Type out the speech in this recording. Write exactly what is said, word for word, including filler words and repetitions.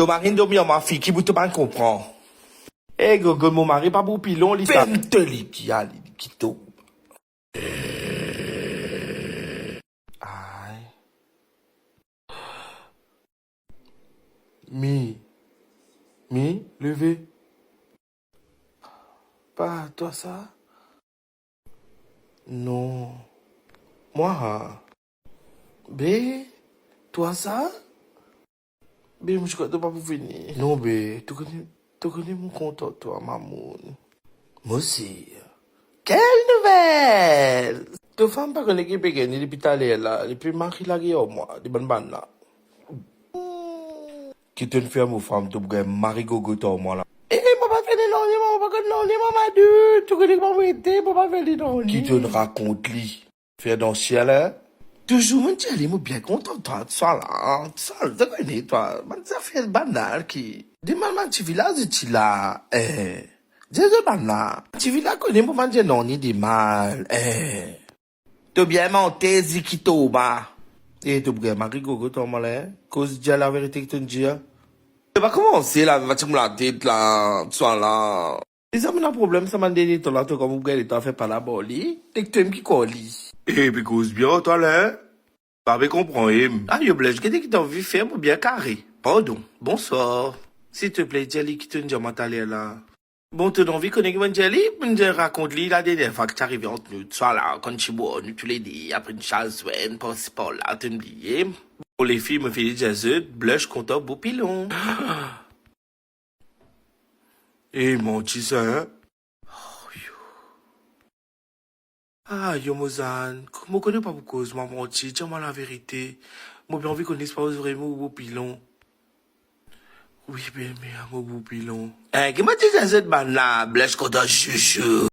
Mo mari inn dormi ar mwa fi, ki bout to pa'nn konpran? E Gogo, mo mari pa boupilon li sa. Ferm to li ki ale, li ki to. Ay. Mi, Mi, leve. Pa twa sa? Non. Mwa? Be, twa sa? Be, mo ti krwar to pa pou vini. Non be, to kone, to kone mo kontan twa, mamoun. Mo osi. Kel nouvel? To fam pa kone ki pe gagn li depi taler la, li pe mari lage ar mwa, li bann bann la. Ki to'nn fer mo fam, to pou gagn mari gogot ar mwa la. E, mo pa fer li nanye, mo pa konn nanye, mo Madou, to kone kouma mo ete, mo pa fer li nanye. Ki to'nn rakont li? Fer dan siel, hein? Touzour mo'nn dir li mo bien kontan twa, twa la, twa la, to kone twa, bann zafer banal ki, demann bann ti vila zot ti la, eh. Dir zot bann la, ti vila kone mo pa'nn dir nanye de mal, eh. To bien mante, ziki toba. E to pou gagn mari gogot ar mwa la, hein? Koz, dir laverite ki to'nn dir. To pa koumanse la, pa tir mo latet la, twa la. Deza mo ena problem sa bann dernie tan la, to kouma pou gagn letan fer pale ar li, nek to mem ki krwar li. E, pe koz bien twa la, hein? Pa pe konpran, em. Ayo, Blush, gete ki to anvi fer pou bien kare. Pardon. Bonswar. Silteple, dir li ki to'nn dir mwa taler la. Bon, to anvi kone ki mo'nn dir li? Mo'nn dir rakont li la dernie fwa ki ti arive ant nou, twa la, kan ti bwar nou toulede, apre nou ti al zwenn, parsi parla, to'nn bliye. Bon, lefi, mo fini dir zot, Blush kontan boupilon. E manti sa, hein? Oh, yo. Ah, yo, Mozane, mo kone pa pou koz mwa manti, dir mwa laverite. Mo bien anvi kone si pa vremem ou boupilon. Wi, belmer, mo boupilon. Eh, ki mo ti dir zot bann la, Blush kontan joujou.